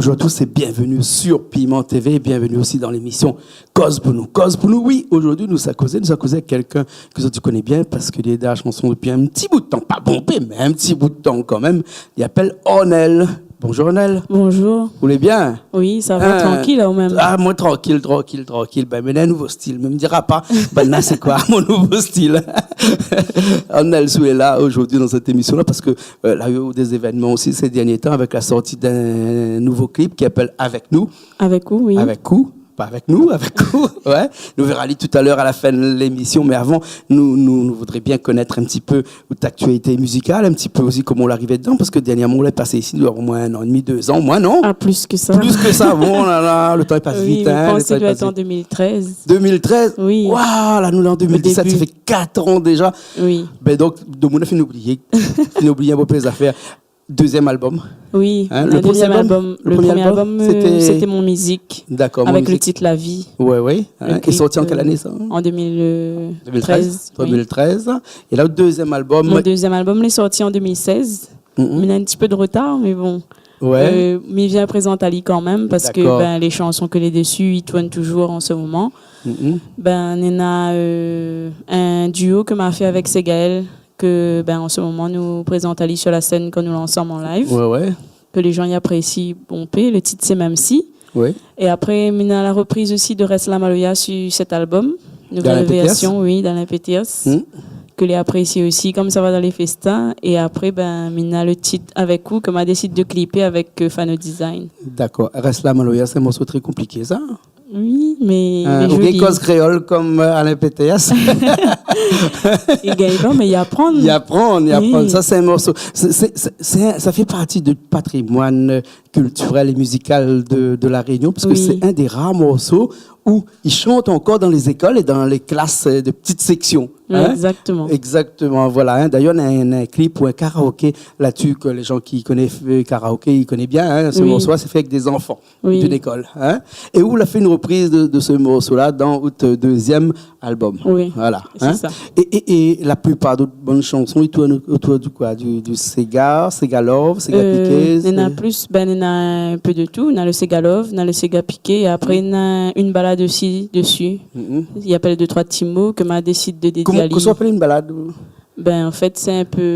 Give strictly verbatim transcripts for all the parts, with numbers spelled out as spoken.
Bonjour à tous et bienvenue sur Piment T V, bienvenue aussi dans l'émission Koz pou nou. Koz pou nou, oui, zordi nou sa kozé, nou sa kozé avèk kèlkin ke zot i koné bien parske li lé dan la shanson dopi in ti bout tan, pa bonpé, mé in ti bout tan kanmèm. Li apèl Ornel. Bonjour Ornel. Bonjour. Ou lé bien ? Oui, sa va, trankil, ou mèm ? Ah, moin trankil, trankil, trankil. Bin, mi néna in nouvo stil, mé mi dira pa, bin, la, sé koi mon nouvo stil ? Ornel, si ou lé la zordi dan sèt émision-la, parske, euh, la u dé zévènman osi sé dèrnié tan avèk la sorti d'in nouvo klip ki apèl Avèk nou. Avèk ou, oui. Avèk ou, pa avèk nou, avèk ou, ouais. Nou vèra ali talèr a la fin de lémision, mé avan, nou, nou, nou voudré bien konèt in ti pé out aktialité mizikal, in ti pé osi koman ou la arivé dedan, parske dèrnièrman ou la pasé isi, omoin in an é demi, dé zan, omoin, non ? Ah, plis ke sa. Plis ke sa, bon, la, la, le tan i pas vit, in, le tan i pas vit. Oui, mi pans ke sé an dé mil trèz. Dé mil trèz ? Oui. Waouh, la nou lé an dé mil disèt, sa fé kat an déza. Oui. Bin donk, demoun la fine oublié. Fine oublié in bonpé zafèr. Dézièm album. Oui, in, le promié album. Le promié album, euh, sété Mon Mizik. Dakor, Mon Mizik. Avèk le tit La Vie. Ouais, ouais. Le klip, euh, sorti an kèl ané sa ? An dé mil trèz. Dé mil trèz, oui. Dé mil trèz. É la, le dézièm album. Mon dézièm album lé sorti an dé mil sèz. Mm. Mi néna in ti pé de rotar, mé bon. Ouais. Euh, mi vien prézant ali kanmèm parske, dakor, bin, lé shanson ke lé dési i tourn touzour an se moman. Mm. Bin, néna, euh, in duo ke ma fé avèk Segaël, ke, bin, an se moman nou prézant ali sur la sèn kan nou lé ansanm an live. Ouais, ouais. Ke lé jan i aprési bonpé. Le tit sé Mèm si. Ouais. É apré, mi néna la repriz osi de Rès la maloya sur sèt album. Dan Nouvèl vèrsion, oui, d'Alain Péters. Mm. Ke lé aprésié osi, kom sa va dan lé féstin. É apré, bin, mi néna le tit Avèk ou, ke ma désid de klipé avèk, euh, Fano Design. Dakor. Rès la maloya, sé in morso trè konpliké, sa ? Oui, mé, in, lé zoli. Ou gingn koz kréol kom, euh, Alain Péters. I gingn pa, mé i aprann. I aprann, i aprann. Oui. Sa, sé in morso. Sé, sé, sé, sé in, sa fé parti de patrimoine, euh, kiltirèl é mizikal de, de La Rényon, parske, oui, sé in dé rar morso ousa i shant ankor dan lé zékol é dan lé klas, euh, de petite section, in ? Exactement. Exactement, voilà, in. Dayèr, néna in, in klip ou in karaoké la-dsi ke lé jan ki koné, euh, karaoké, i koné bien, in. Se morso-la, sé fé avèk dé zanfan. Oui. D'une école, in. É ou la fé in repriz de, de se morso-la dan out, euh, dézièm album. Oui, voilà, sé sa. É, é, é la plipar de out bann shanson i tourn otour de koi ? Du, du séga, séga love, séga piké, euh, néna plis, bin, néna in pé de tout. Néna le séga love, néna le séga piké, é apré, néna in balad osi dési. Mm. I apèl Dé troi ti mo, ke ma désid de dédié ali. Koman, kosa i apèl in balad, ou ? Bin, an fèt, sé in pé,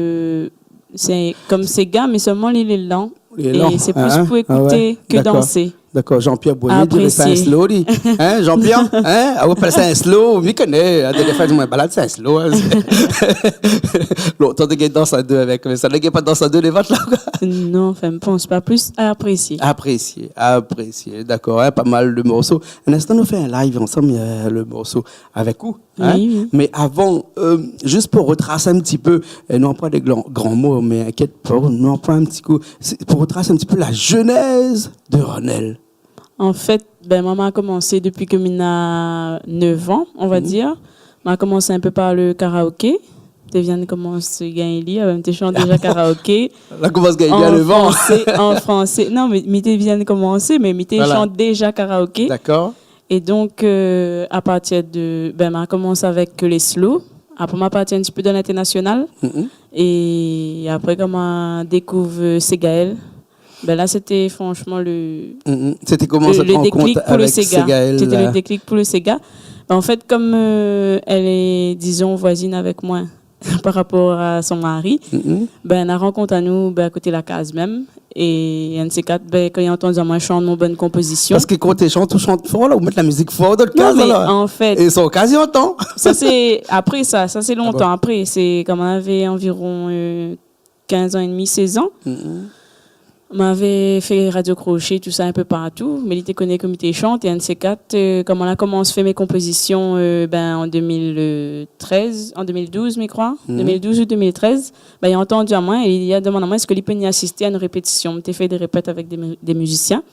sé kom séga, mé sèlman li lé lan. Li lé lan, in ? É sé plis pou ékouté ke dansé. Dakor. Jean-Pierre Boyer i diré sa in slow, li. In, Jean-Pierre ? In ? Ah, ou apèl sa in slow, mi koné. In, dé foi, di amoin, balad, sé in slow, in. Lontan té gingn dans a dé avèk, mé sa, té gingn pa dans a dé, lé vat la, koi. Non, anfin, mi pans pa, plis aprésié. Aprésié, aprésié, dakor, in, pa mal de morso. In instan, nou fé in live ansanm, euh, le morso Avèk ou, in ? Oui, oui. Mé avan, euh, zis pou rotras in ti pé, euh, nou anploi dé gran, gran mo, mé inkièt pa, nou anploi in ti kou, sé pou rotras in ti pé la zénèz de Ornel. An fèt, bin, moin, ma komansé dopi ke mi néna nèf an, on va dir. Ma komansé in pé par le karaoké. Té vien komans gingn li, ah bin, mi té shant déza karaoké. La komans gingn li a nèf an. An fransé, an fransé. Non, mé, mi té vien komansé, mé mi té shant déza karaoké. Dakor. É donk, euh, a partir de, bin, ma komans avèk lé slow. Apré, ma parti in ti pé dan lintèrnasional. Mhm. É apré, kan ma dékouv, euh, Segaël, bin la, sété franshman le, le déklik pou le séga. Mhm. Sété koman sèt rankont avèk Segaël la ? Sété le déklik pou le séga. Bin, an fèt, kom, euh, èl lé, dizon, voizine avèk moin, par rapor a son mari, bin, na rankont anou, bin, a koté la kaz mèm. É inn sé kat, bin, kan li la antandi amoin shant mon bann konpozision. Parske kan ou té shant, ou shant for la, ou mèt la mizik for dan out kaz la. Non, mé an fèt, é son kaz i antann. Sa sé apré sa, sa sé lontan apré. Ah bon ? Sé kan moin lavé anviron, euh, kinz an é demi, sèz an. Mhm. Moin lavé fé radio crochet, tousa, in pé partou, mé li té koné ke mi té shant, é inn sé kat, euh, kan moin la komans fé mé konpozision, euh, bin, an dé mil trèz, an dé mil douz, mi kroi, mhm, dé mil douz ou dé mil trèz, bin, li la antandi amoin é li la domann amoin èske li pé ni asisté a inn répétision. Mi té fé dé répèt avèk dé mi-, dé mizisien.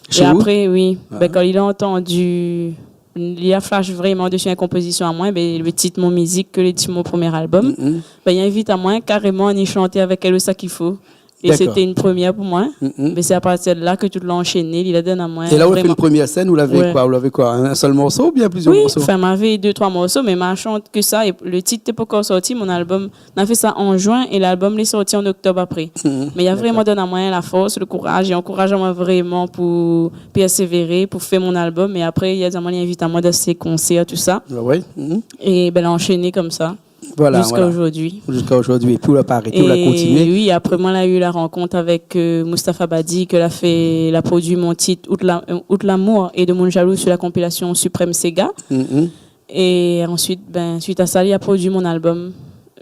Shé ou ? É apré, oui, bin, kan li la antandi, li la flash vréman dési inn konpozision amoin, bin, le tit Mon Mizik, ke lé tit mon promié album, mhm, bin, li la invit amoin karéman ni shanté avèk èl o sakifo. É sété in promièr pou moin. Dakor. Mm, mm. Mé sé a partir de la ke tout la anshéné, li la donn amoin vréman. É la, ou la fé in promièr sèn, ou lavé koi ? Ou lavé koi ? In sèl morso oubien plizièr morso ? Oui, anfin, moin lavé dé, troi morso, mé moin la shant ke sa, é le tit té pankor sorti, mon album, nou la fé sa an juin, é lalbom lé sorti an oktob apré. Mm, mm. Dakor. Mé li la vréman donn amoin la fors, le kouraz, é ankouraz amoin vréman pou pèrsévéré, pou fé mon album. É apré, li la di amoin, li invit amoin dan sé konsèr, tousa. Ah ouais, mm. É bin, la anshéné konmsa. Voilà, voilà. Ziska zordi. Ziska zordi. É pi ou la pa arété, ou la kontinié. É oui, apré, moin la u la rankont avèk, euh, Mustapha Badi, ke la fé, la produi mon tit Out la-, euh, Out lamour é Demoun jalou su la konpilasion Suprême Séga. Mm, mm. É ansuit, bin, suit a sa, li la produi mon album.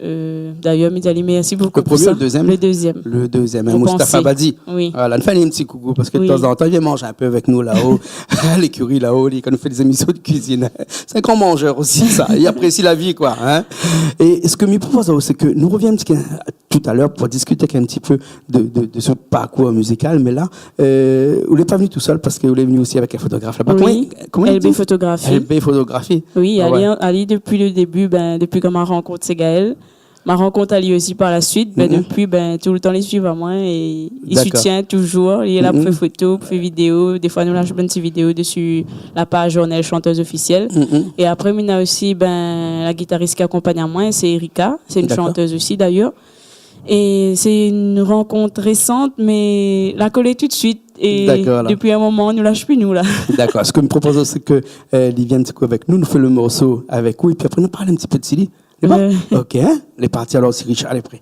Euh, dayèr, mi di ali mèrsi bokou pou sa. Le promié ou le dezièm ? Le dezièm. Le dezièm, hein, Mustapha Badi. Pou Pansé. Oui. Voilà, nou fé in ti koukou parske de tan zan tan, li vien manz in pé avèk nou la-o, a lékiri la-o, li, kan nou fé dé zémision de kuizine. Sé in gran manzèr osi, sa. Li aprési la vi, koi, hein. É sak mi propoz, sé ke nou revien in ti, talèr pou diskité in ti pé de, de, de se parkour mizikal, mé la, euh, ou lé pa vni tousèl parske ou lé vni osi avèk in fotograf laba. Oui. Koman, koman i di ? L B Photographie. L B Photographie. Oui, ah ouais. Ali, ali, dopi le débu, bin, dopi kan ma rankont Ségaël, ma rankont ali osi par la suit, bin, dopi, bin, toultan li suiv amoin é li soutien touzour. Dakor. Li lé la pou fé foto, pou fé vidéo. Défoi nou la fé in ti vidéo dsi la paz Journal Chanteuse Officielle. Mm, mm. É apré, mi na osi, bin, la gitaris ki akonpagn amoin, sé Erika. Sé in shantèz osi, dayèr. Dakor. É sé in rankont résant, mé la kolé tout de suit. Dakor, la. É dopi in moman, nou lash pi nou, la. Dakor. Sak mi propoz, sé ke, euh, li vien in ti kou avèk nou, nou fé le morso avèk ou, é pi apré, nou parl in ti pé de Sili. Lé bon ? Euh. Ok, hein ? Lé parti alor, si Richard lé pré.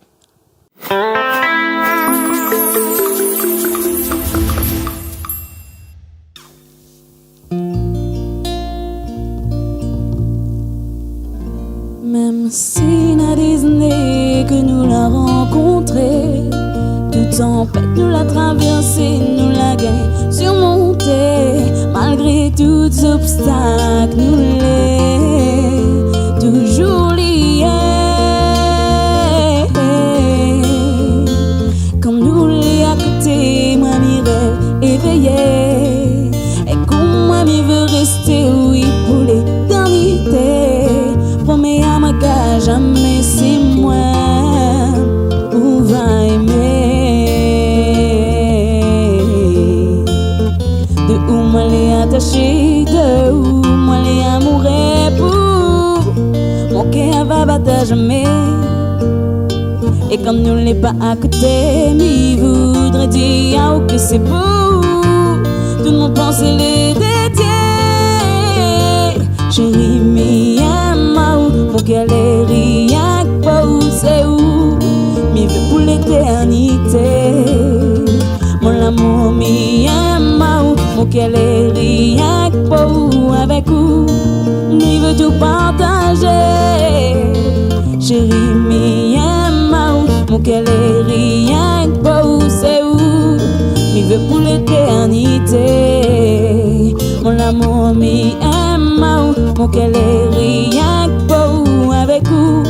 Mèm si na dé zané ke nou la rankontré, tout tanpèt nou la travèrsé, nou la gingn sirmonté, malgré tout zobstak nou lé touzour lié. Kan nou lé akoté, moin mi rèv évéyé. É koman mi vé rèsté, oui, pou létèrnité. Promi amoin ke jamé sé moin ou va émé. De ou moin lé atashé, de ou moin lé amouré pou. Mon kèr va bat a jamé. É kan nou lé pa akoté, mi voudré di aou ke sé pou tout mon pansé lé dédié. Shéri, mi èm aou, mon kèr lé rienk pou ou, sé ou mi vé pou létèrnité. Mon lamour, mi èm aou, mon kèr lé rienk pou ou, avèk ou mi vé tou partazé. Shéri, mi èm aou, mon kèr lé rienk pou ou, sé ou mi vé pou létèrnité. Mon lamour, mi èm aou, mon kèr lé rienk pou ou, avèk ou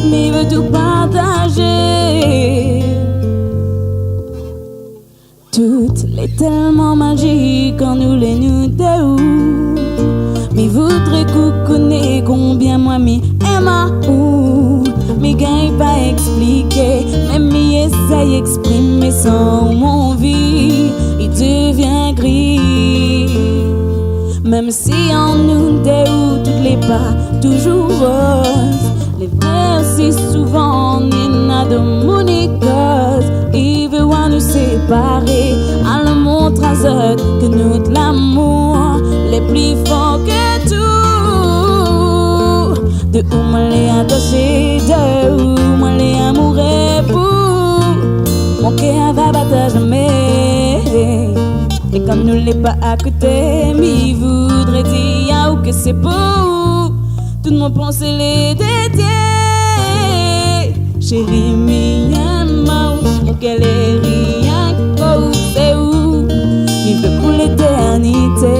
mi vé tou partazé. Tout lé tèlman majik kan nou lé nou dé ou. Mi voudré k'ou koné konbien moin mi èm aou. Mi gingn pa èkspliké, mèm mi éséy èksprimé san ou, mon vi i devien gri. Mèm si an nou dé ou tout lé pa touzour roz, lé vré osi souvan néna domoun i koz. I vé oir nou séparé, alor mont azot ke nout lamour lé pli for ke tou. De ou moin lé atashé, de ou moin lé amouré pou. Mon kèr va bat a jamé. É kan nou lé pa akoté, mi voudré di aou ke sé pou ou tout mon pansé lé dédié. Shéri, mi èm aou, mon kèr lé rienk pou ou, sé ou mi vé pou létèrnité.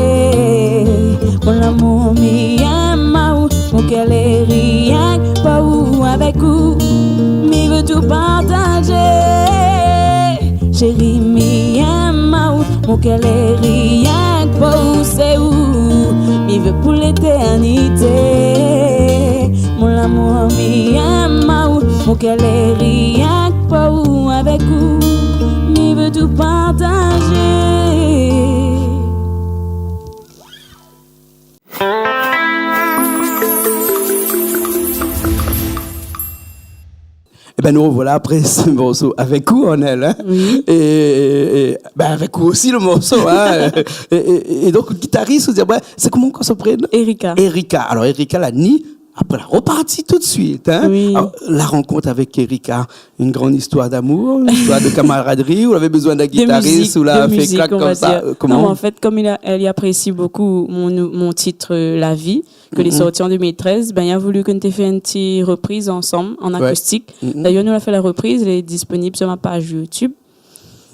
Mon lamour, mi èm aou, mon kèr lé rienk pou ou, avèk ou mi vé tou partazé. Shéri, mi èm aou, mon kèr lé rienk pou ou, sé ou mi vé pou létèrnité. Mon lamour, mi èm aou, mon kèr lé rienk pou ou, avèk ou Bin, nou revoilà apré se morso avèk ou, Anèl, in ? Oui. É, é, bin, avèk ou osi, le morso, in ? É, é, é donk, gitaris, ou di, bin, sé koman ankor son prénon ? Erika. Erika. Alor, Erika, la ni, apré, la reparti tout de suite, in ? Oui. Alor, la rankont avèk Erika, in gran zistoir d'amour, in zistoir de kamaradri, ou lavé bezoin d'in gitaris, ou la fé klak konmsa, euh, koman ? De mizik, de mizik, on va dir. Non, mé an fèt, kom li la, li aprési bokou mon nou-, mon tit, euh, La Vie, ke lé sorti an deux mille treize, bin, li la voulu ke nou té fé in ti repriz ansanm, an akoustik. Ouais. Dayèr, nou la fé la repriz, lé disponib sur ma page YouTube.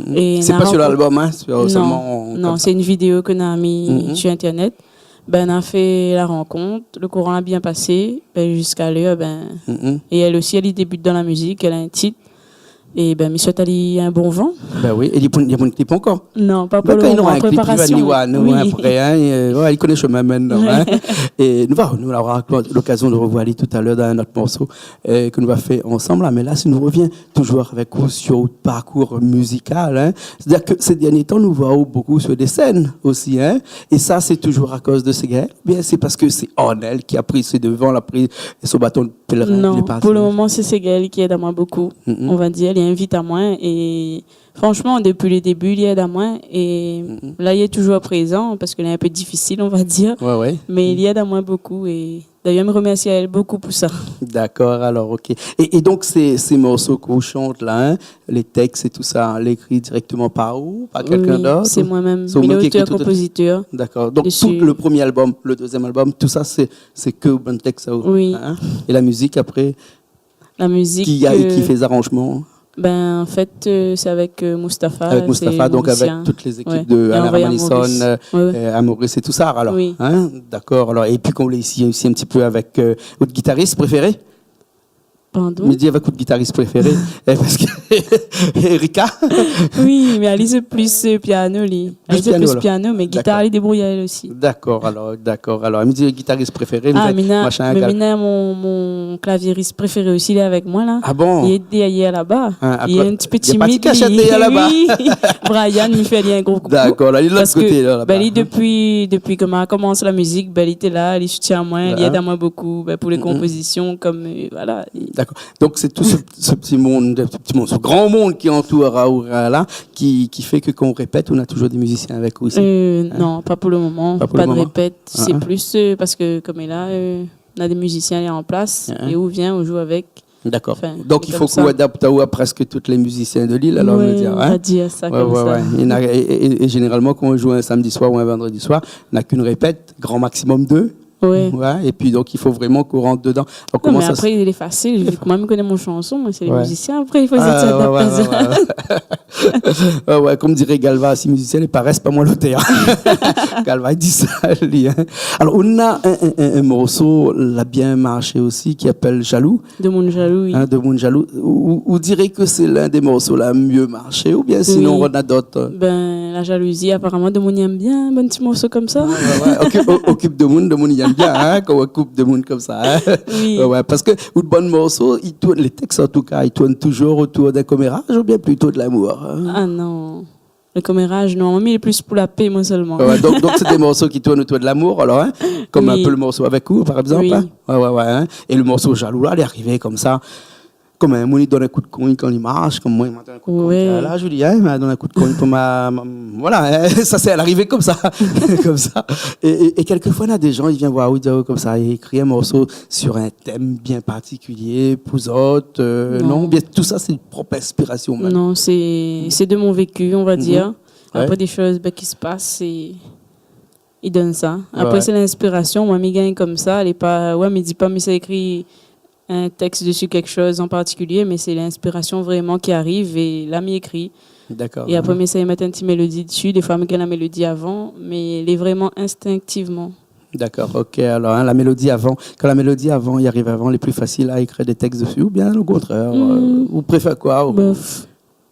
É sé pa sur lalbom, in, sé solman konmsa. Non, non, sé in vidéo ke nou la mi sur internet. Bin, nou la fé la rankont, le kouran la bien pasé, bin, ziska lèr, bin, é èl osi, èl i début dan la mizik, èl la in tit. É bin, mi souèt ali in bon van. Bin oui, é li pran, li pran in klip ankor ? Non, pa pou le moman, an préparasion. Dakor, li nora in klip, li va ni oir nou apré, in, é, ouais, li koné shomin mintnan, in. É nou va, nou nora lokazion de revoir ali talèr dan in ot morso, euh, ke nou va fé ansanm la. Mé la, si nou revien toujour avèk ou sur out parkour mizikal, in. Sétadir ke sé dernié tan, nou voi aou bokou sur dé sèn osi, in. É sa, sé toujour akoz de Ségaël, oubien sé parske sé Anèl ki la pri son devan, la pri son baton pèlrin, li lé parti ? Non, pou le moman, sé Ségaël ki èd amoin bokou, on va dir. Li invit amoin é, franshman, dopi le début, li èd amoin. É la, li lé toujour prézan, parske lé in pé difisil, on va dir. Ouais, ouais. Mé li èd amoin bokou é dayèr, mi remèrsi aèl bokou pou sa. Dakor, alor, OK. É, é donk, sé, sé morso ke ou shant la, in, lé tèks é tousa, lé ékri dirèkteman par ou, par kèlkin d'ot ? Oui, sé moin mèm. Sé ou mèm ki ékri tout ? Mi lé otèr-konpozitèr. Dakor. Donk, tout le promié albom, le dézièm albom, tousa, sé, sé ke bann tèks aou, in ? Oui. É la mizik, apré, ki, euh, ki fé zaranjman ? Bin, an fèt, euh, sé avèk, euh, Mustapha, sé le mizisien. Avèk Mustapha, donk avèk tout lé zékip de Alain Ramanison, euh, euh, à Maurice et tout ça, alor, in ? Oui. Dakor, alor, é pi kan ou lé isi, osi in ti pé avèk, euh, out gitaris préféré ? Pardon ? Mi di avèk out gitaris préféré, euh, parske Erika. Oui, mé ali sé plis, euh, piano, li. Plis piano, alor. Ali sé plis piano, mé gitar, li débrouy aèl osi. Dakor, alor, dakor. Alor, mi di gitaris préféré, mé mi na, mé mi na mon, mon klaviéris préféré osi, li lé avèk moin la. Ah bon ? Li lé dèrièr laba. Li lé in ti pé timid, li. Li lé pa ti kashèt dèrièr laba. Oui. Brian, mi fé ali in gro koukou. Dakor, la, li lé de lot koté la, laba. Parske, bin, li, dopi, dopi ke ma la komans la mizik, bin, li té la, li soutien amoin, li èd amoin bokou, bin, pou lé konpozision, kom, euh, voilà. Dakor. Donk, sé tout se, se ti monn, se ti monn, se gran monn ki antour aou la, ki, ki fé ke kan ou répèt, ou na toujour dé mizisien avèk ou isi ? Euh, non, pa pou le moman, pa de répèt. Sé plis, euh, parske, kom la, euh, na dé mizisien lé an plas, é ou vien, ou zoué avèk. Dakor. Anfin, sé konmsa. Donk, i fo ke ou adapt aou a prèsk tout lé mizisien de lil, alor, on va dir, in ? Ouais, on va dir sa konmsa. Ouais, ouais. É na, é, é, é zénéralman, kan ou zoué in samdi soir ou in vandredi soir, na k'in répèt, gran maksimom dé. Ouais. Ouais, é pi donk, i fo vréman ke ou rant dedan. Non, mé apré, lé fasil, vi ke moin, mi koné mon shanson, moin, sé lé mizisien, apré, i fo zot i adapt a sa. Ouais, ouais, kom diré Galva, si mizisien lé pa, rès pa moin lotèr. Galva i di sa, li, in. Alor, ou na in, in, in, in morso la bien marshé osi, ki apèl Jaloux. Demoun jalou, oui. In, Demoun jalou. Ou, ou, ou diré ke sé l'un dé morso la mié marshé, oubien sinon, ou na d'ot ? Bin, la jalouzi, aparaman, demoun i èm bien bann ti morso konmsa. Ouais, ouais, ouais. Okip, o-, okip demoun, demoun i èm bien, in, kan ou okip demoun konmsa, in. Oui. Ouais, ouais, parske out bann morso, i tourn, lé tèks, an tou ka, i tourn toujour otour d'in koméraz oubien plito de lamour, in ? Ah non. Le koméraz, non, mi lé plis pou la pé, moin, solman. Ouais, donk, donk, sé dé morso ki tourn otour de lamour, alor, in, kom in pé le morso avèk ou, par égzanp, in. Oui. Ouais, ouais, ouais, in. É le morso Jalou la, li arivé konmsa. Kom in moun i donn in kou d'kogn kan li marsh, kom moin, ma donn in kou d'kogn. Ouais. La, Julie, in, ma donn in kou d'kogn pou ma, ma, voilà, in, sa sé, lé arivé konmsa. Konmsa. É, é, é kèlkefoi, na dé jan i vien voir ou, i di, oh, konmsa, i ékri in morso sur in tèm bien partikilié pou zot, euh, non, oubien tousa sé prop inspirasion mèm ? Non, sé, sé de mon vécu, on va dir. Ouais. Apré, dé shoz, bin, ki se pas, é i donn sa. Ouais, ouais. Apré, sé linspirasion, moin, mi gingn konmsa, lé pa, ouais, mi di pa, mi sa ékri in tèks desi kèk shoz an partikilié, mé sé linspirasion vréman ki ariv é la, mi ékri. Dakor. É apré, mi sa mèt in ti mélodi desi, défoi, mi gingn la mélodi avan, mé lé vréman instinktivman. Dakor, OK. Alor, in, la mélodi avan, kan la mélodi avan, i ariv avan, lé pli fasil a ékri dé tèks desi, oubien o kontrèr, euh, ou préfèr koi, ou... Bof.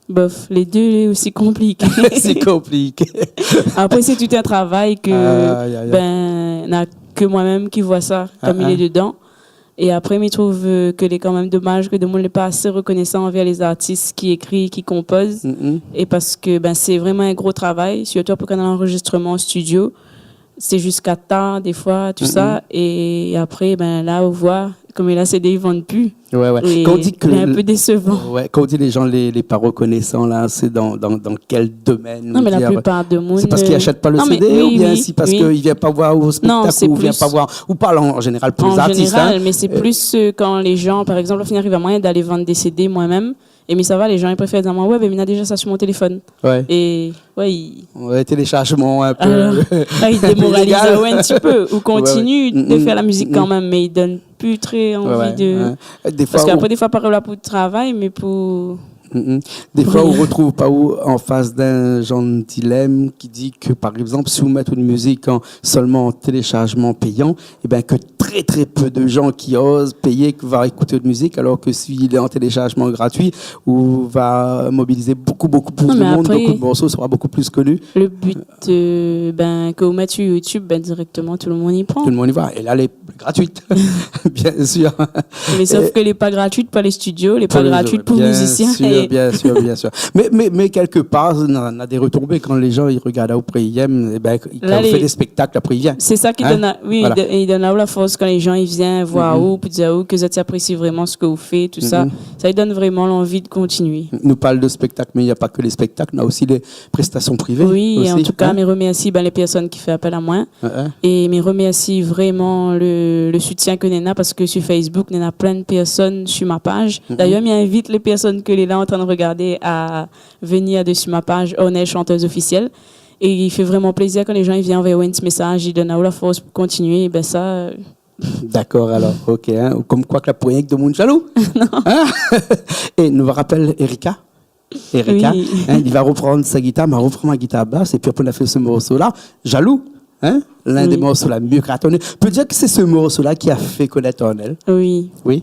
Bof, lé dé lé osi konpliké. Sé konpliké. Apré, sé tout in travay ke, bin, na ke moin mèm ki voi sa, kom mi lé dedan. É apré, mi trouv, euh, ke lé kan mèm domaz ke demoun lé pa asé rekonèsan anvèr lé zartis ki ékri, ki konpoz. É parske, bin, sé vréman in gro travay, sirtou apré kan na lanrozistreman an studio, sé ziska tar, défoi, tousa. É apré, bin, la, ou voi, Konm la CD i vann pi. Ouais, ouais. É lé in pé désevan. Kan ou di ke le, ouais, kan ou di lé zan lé, lé pa rekonésan la, sé dan, dan, dan kèl domèn, ou vé dir ? Non, mé la plipar de moun, sé parske i ashèt pa le CD, oubien sé parske i vien pa voir out spéktak, ou vien pa voir, ou parl an, an zénéral pou lé zartis, in. Non, sé plis an zénéral, mé sé plis, eu, kan lé zan, par égzanp, la fini ariv amoin d'alé vann dé CD moin mèm, é mi sava, lé zan i préfèr dir amoin, « Ouais, bin, mi na déza sa si mon téléfone. » Ouais. É, ouais, i... Ouais, téléchargement un peu illégal. Alor, ouais, i démoraliz aou in ti pé. Ouais, ouais. Ou kontinié de fèr la mizik kan mèm, mé i donn pi tré anvi de... Ouais, ouais. Parske apré, défoi, parèy, la pou travay, mé pou... Défoi, ou retrouv pa ou an fas d'in zanr de dilèm ki di ke, par égzanp, si ou mèt out mizik an, sèlman an téléchargement payant, é bin, ke trè, trè pé de zan ki oz péyé, ki va ékout out mizik, alor ke si lé an téléchargement gratuit, ou va mobiliz bonpé, bonpé plis de moun, donk out morso sera bonpé pli koni. Non, mé apré, le bi, eu, bin, ke ou mèt si YouTube, bin, dirèkteman, tout le moun i pran. Tout le moun i voi. É la, lé gratuit. Bien sûr. Mé sof ke lé pa gratuit pou lé studio, lé pa gratuit pou lé mizisien. Pou lé zot, bien sûr, bien sûr, bien sûr. Mé, mé, mé kèlkepar, na, na dé retonbé kan lé zan i rogard aou, apré i èm, é bin, kan ou fé dé spéktak, apré i vien. La, lé, sé sa ki donn a-, oui, i do-, i donn aou la fors kan lé zan i vien voir aou, pou dir aou ke zot i aprési vréman sak ou fé, tousa. Sa i donn vréman lanvi de kontinié. Nou parl de spéktak, mé na pa ke lé spéktak, na osi lé prestasion privé. Oui, osi, an tou ka, in ? Mi remèrsi, bin, lé pèrsone ki fé apèl amoin. Ouais, ouais. É mi remèrsi vréman le, le soutien ke néna, parske si Facebook, néna plin de pèrsone si mon paz. D'ayèr, mi invit lé pèrsone ke lé la an trin de rogardé a venir desi mon paz, Ornel Chanteuse Officielle. É i fé vréman plézir kan lé zan i vien anvoy aou in ti mésaz, i donn aou la fors pou kontinié, é bin sa, eu. Dakor, alor, OK, in. Konm koi ke la pou rienk de moun zalou. Non. In ? É nou va rapèl Erika. Erika, oui, in, li va reprann sa gitar, ma reprann mon gitar bas, épi apré, nou la fé se morso-la, Zalou, in, l'un des morceaux la mieux cartonné. Pé dir ke sé se morso-la ki la fé konèt Ornel. Oui. Oui.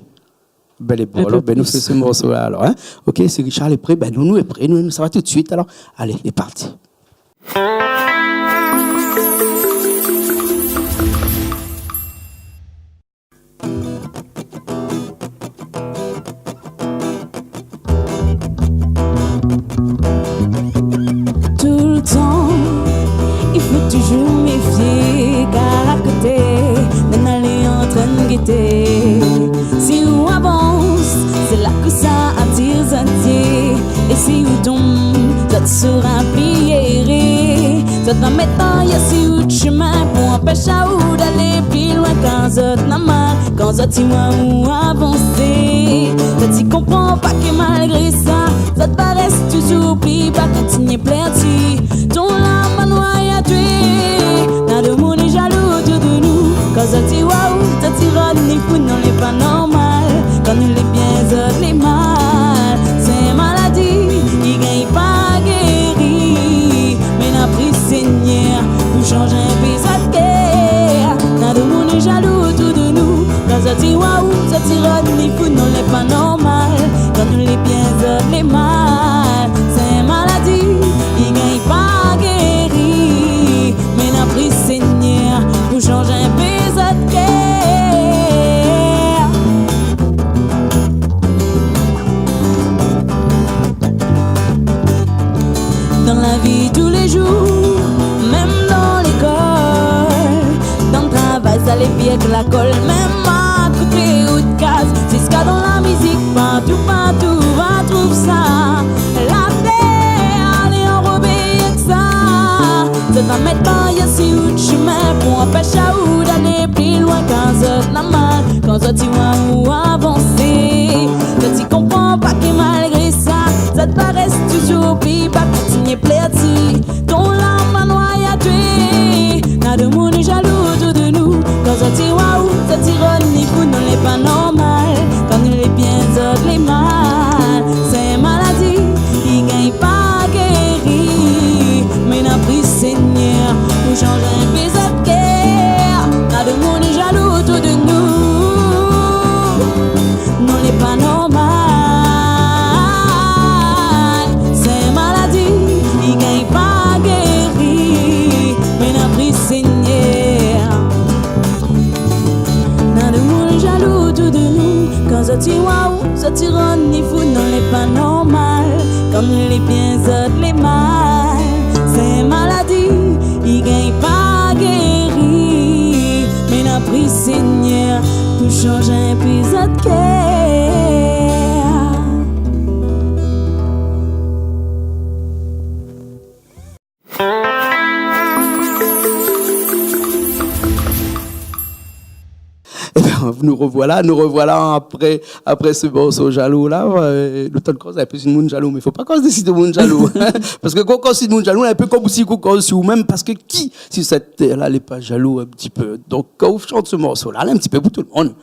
Bin, lé bon. In pé plis. Alor, bin, nou fé se morso-la, alor, in. OK, si Richard lé pré, bin, nou, nou lé pré, nou, nou sava tout de suit, alor. Alé, lé parti. Toultan, i fo toujour méfié, kar a koté, néna lé an trin gété. Si ou avans, sé la ke sa atir zot zié. É si ou tonm, zot sora pi éré. Zot va mèt an yèr si out shomin pou anpèsh aou d'alé pli loin, kar zot na mal kan zot i voi ou avansé. Zot i konpran pa ke malgré sa, zot va rès toujour pli ba, kontinié plèrdi. Ton lam pa noir a toué. Na demoun lé zalou otour de nou. Kan zot i voi ou, zot i rann ni fou, non, lé pa normal. Kan nou lé bien, zot lé mal. Sé in maladi ki gingn pa géri. Mé na pri Sényèr pou sanz in pé zot kèr. Na demoun lé zalou otour de nou. Kan zot i voi ou, zot i rann ni fou, non, lé pa normal. Kan nou lé bien, zot lé mal. Sé in maladi ki gingn pa géri. Mé na pri Sényèr pou sanz in pé zot kèr. Dan la vi tou lé zour, mèm dan lékol, dan travay, sa lé pi èk lakol, mèm a koté out kaz, ziska dan la mizik, partou, partou, va trouv sa. La tèr lé anrobé èk sa. Zot va mèt baryèr si out shomin pou anpèsh aou d'alé pli loin, kar zot na mal. Kan zot i voi ou avansé, zot i konpran pa ke malgré sa, zot va rès toujour pli ba, kontinié plèrdi. Ton lam pa noir a toué. Na demoun lé zalou otour de nou. Kan zot i voi ou, zot i rann ni fou, non, lé pa normal. Kan nou lé bien, zot lé mal. Sé in maladi ki gingn pa géri. Mé na pri Sényèr pou sanz in pé zot kèr. Na demoun lé zalou otour de nou. Non, lé pa normal. Sé in maladi ki gingn pa géri. Mé na pri Sényèr. Na demoun zalou otour de nou. Kan zot i voi ou, zot i rann ni fou, non, lé pa normal. Kan nou lé bien, zot lé mal. Sé in maladi ki gingn pa géri. Mé na pri Sényèr, pou shanj in pé zot kèr. Ében, nou rovoila, nou rovoila apré, apré se morso Jalou la. Eu, lo tan de koz, néna plis in moun jalou, mé fo pa koz dsi demoun jalou. Parske kan ou koz dsi demoun jalou, in pé konm si ou koz si ou mèm, parske ki si sèt tèr la lé pa jalou in ti pé ? Donk, kan ou shant se morso la, lé in ti pé pou tout lo moun.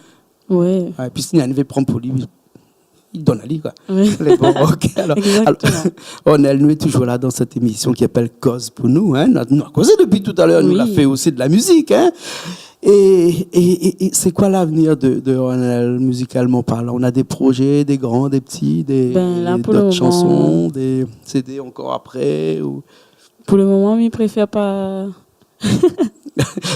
Oué. Oué, pi si néna in vé pran pou li, li donn ali, koi. Oué. Lé bon, OK, alor. Exactement. Alor, Ornel, nou lé toujour la dan sèt émisyon ki apèl Koz pou nou, in. Nou la, nou la kozé dopi talèr, nou la fé osi de la mizik, in. Oui. É, é, é, é sé koi lavnir de, de Ornel, mizikalman parlan ? Ou na dé projé, dé gran, dé pti, dé, dé, dot shanson, dé CD ankor apré, ou ? Bin, la, pou le moman, pou le moman, mi préfèr pa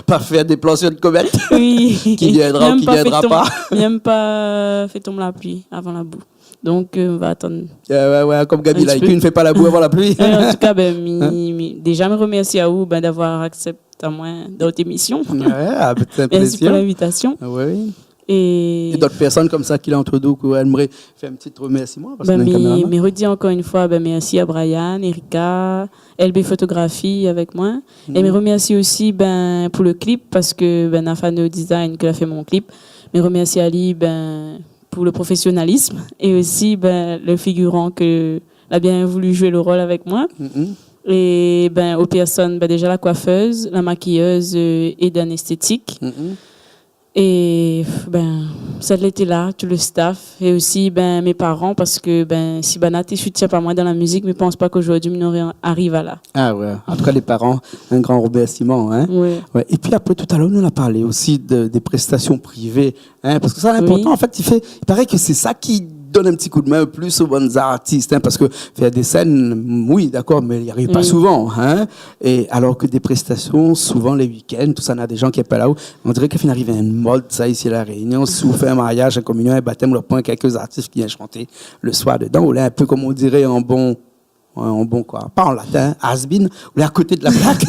pa fé dé plan sir in komèt. Oui. Ki viendra ou ki viendra pa. Mi èm pa fé tonm, mi èm pa fé tonm la pli avan la bou. Donk, eu, nou va atann. Oué, oué, oué, konm Gaby la di, ki ne fait pas la boue avant la pluie. In ti pé. Oué, an tou ka, bin, mi, mi, déja, mi romèrsi aou, bin, d'avoir aksèpté amoin dan out émisyon. Oué, avèk plézir. Mèrsi pou linvitasyon. Oué, oui. É dot pèrsone konmsa ki lé antour de ou, ou èmré fé in ti romèrsiman, parske... Bin, néna in kaméraman. Mi, mi redi ankor in foi, bin, mèrsi a Brian, Erika, L B Photographie avèk moin. É mi romèrsi osi, bin, pou le klip, parske, bin, Nafano Design ke la fé mon klip. Mi romèrsi ali, bin, pou le profésionalism é osi, bin, le figuran ke la bien voulu zoué le rol avèk moin. Mhm. É, bin, o pèrsone, bin, déja la koifèz, la makiyèz, eu, Eden Esthétique. Mhm. É, bin, sat lété la, tout le staff, é osi, bin, mé paran, parske, bin, si banna té soutien pa moin dan la mizik, mi pans pa ke zordi mi noré ariv a la. A oué, an tou ka, lé paran, in gran romèrsiman, in. Oué. Oué. É pi apré, talèr, nou la parl osi de, dé préstasyon privé, in, parske sa, lé inportan, an fèt, i fé, i paré ke sé sa ki donn in ti koudmin plis o bann zartis, in, parske fé dé sèn, oui, dakor, mé i ariv pa souvan, in. É alor ke dé préstasyon, souvan lé week-end, tousa, na dé jan ki apèl aou. On diré ke fine ariv in mod sa isi La Rényon. Si ou fé in mariaz, in kominyon, in batèm, ou la pran kèk zartis ki vien shanté le soir dedan. Ou lé in pé, konm on diré, an bon, an bon koi, pa an latin, has-been, ou lé a koté de la plak.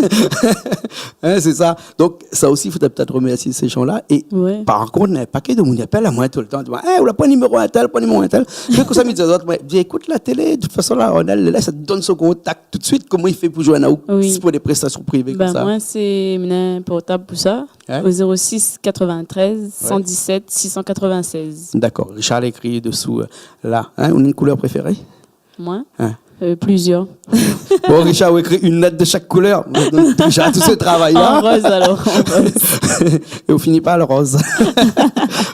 In, sé sa. Donk, sa osi, fodré pétèt romèrsié sé jan-la. É par kont, néna in pakèt de moun i apèl amoin toultan, i di, é, ou la pran niméro intèl, pran niméro intèl. Mé konmsa, mi di azot, mé, di, ékout la télé, de tout fason, la, Ornel lé la, sa i donn son kontak tout suit, koman i fé pou zoinn aou, si pou dé préstasyon privé konmsa ? Bin, moin, sé, mi néna in portab pou sa, o zéro six quatre-vingt-treize cent dix-sept six cent quatre-vingt-seize. Dakor, Richard la ékri desou, eu, la, in, ou néna in koulèr préféré ? Moin ? In. Eu, plizièr. Bon, Richard, ou ékri in lèt de shak koulèr. Donk, déja, tout se travay la. An roz, alor, an roz. É ou fini par le roz.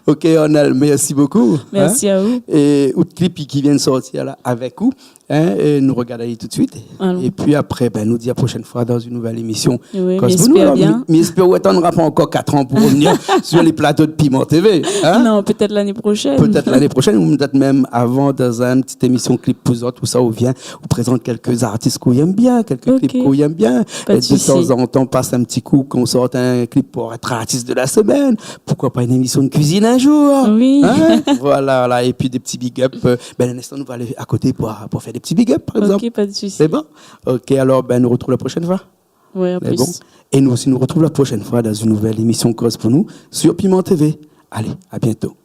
OK, Ornel, mèrsi bokou, in. Mèrsi a ou. É out klip ki vien sortir la avèk ou, in, é nou rogard ali tout suit. Alon. É pi apré, bin, nou di a la proshèn foi dan in nouvèl émisyon. Oui, Koz pou nou, alor, mi èspèr bien. Mi, mi èspèr ou atandra pa ankor kat an pou revenir sur les plateaux de Piment TV, in ? Non, pétèt lané proshèn. Pétèt lané proshèn, ou pétèt mèm avan, dan in ti émisyon klip pou zot, ousa ou vien, ou prézant kèk zartis k'ou èm bien, kèk klip k'ou èm bien. OK. Pa de sousi. É de tanzantan, pas in ti kou, kan ou sort in klip pou èt artis de la semèn. Poukoi pa in émisyon de kuizine in zour ? Oui. In ? Voilà, voilà. É pi dé ti big up. Eu, bin, in instan, nou va alé a koté pou, pou fé dé ti big up, par égzanp. OK, pa de sousi. Sé bon ? OK, alor, bin, nou artrouv la proshèn foi. Oué, an plis. Mé bon. É nou osi, nou artrouv la proshèn foi dan in nouvèl émisyon Koz pou nou sur Piment TV. Alé, a bientôt.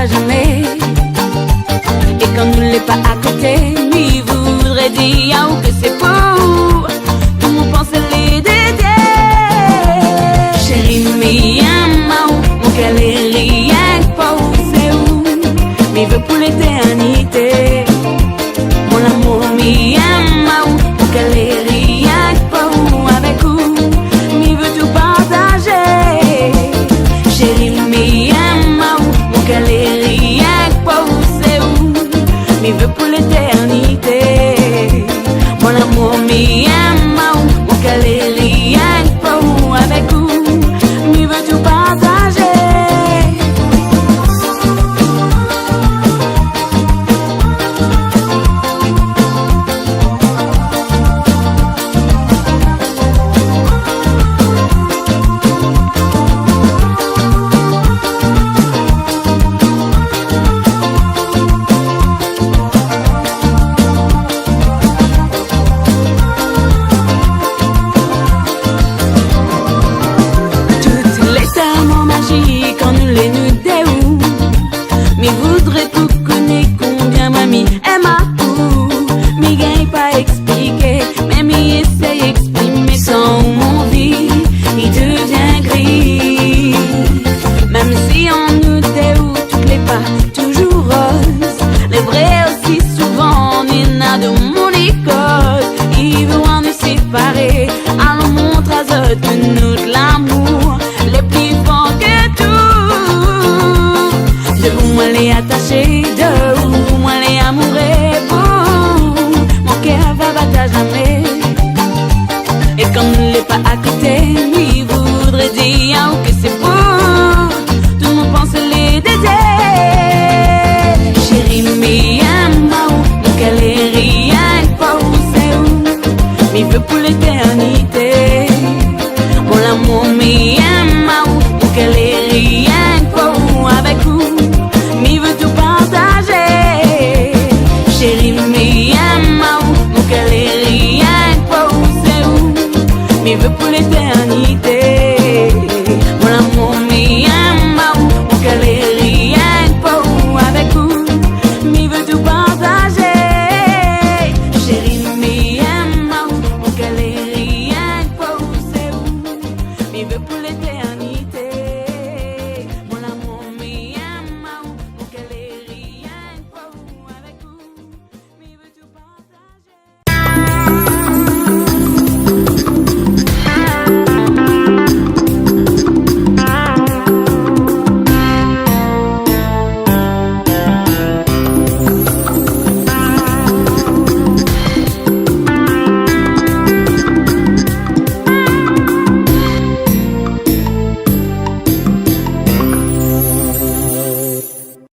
zamé. É kan nou lé pa akoté, mi voudré dir aou ke sé pou ou, tout mon pansé lé dédié. Shéri, mi èm aou, mon kèr lé rienk pou ou, sé ou mi vé pou létèrnité. Mon lamour, mi èm aou, mon kèr lé rienk pou ou, avèk ou mi vé tou partazé. Shéri, mi èm aou, mon kèr lé rienk pou ou, sé ou mi vé pou létèrnité. Mon lamour, mi èm aou, mon kèr lé rienk pou ou, avèk ou mi vé tou partazé. Tout lé tèrman mazik kan nou lé nou dé ou. Mi voudré pou koné konbien moin mi èm aou. Mi gingn pa èkspliké, mé mi éséy èksprimé san ou mon vi i devien gri. Mèm si an nou dé ou tout lé pa touzour roz, lé vré osi souvan néna de mové koz i vé oir nou séparé. Alon mont azot ke nout lamour lé pli for ke tou. De ou moin lé atashé, de ou moin lé amouré, pou ou mon kèr va bat a zamé. É kan nou lé pa akoté, mi voudré dir aou ke sé pou ou tout mon pansé lé dédié. Shéri, mi èm aou, mon kèr lé rienk pou ou, sé ou mi vé pou létèrnité.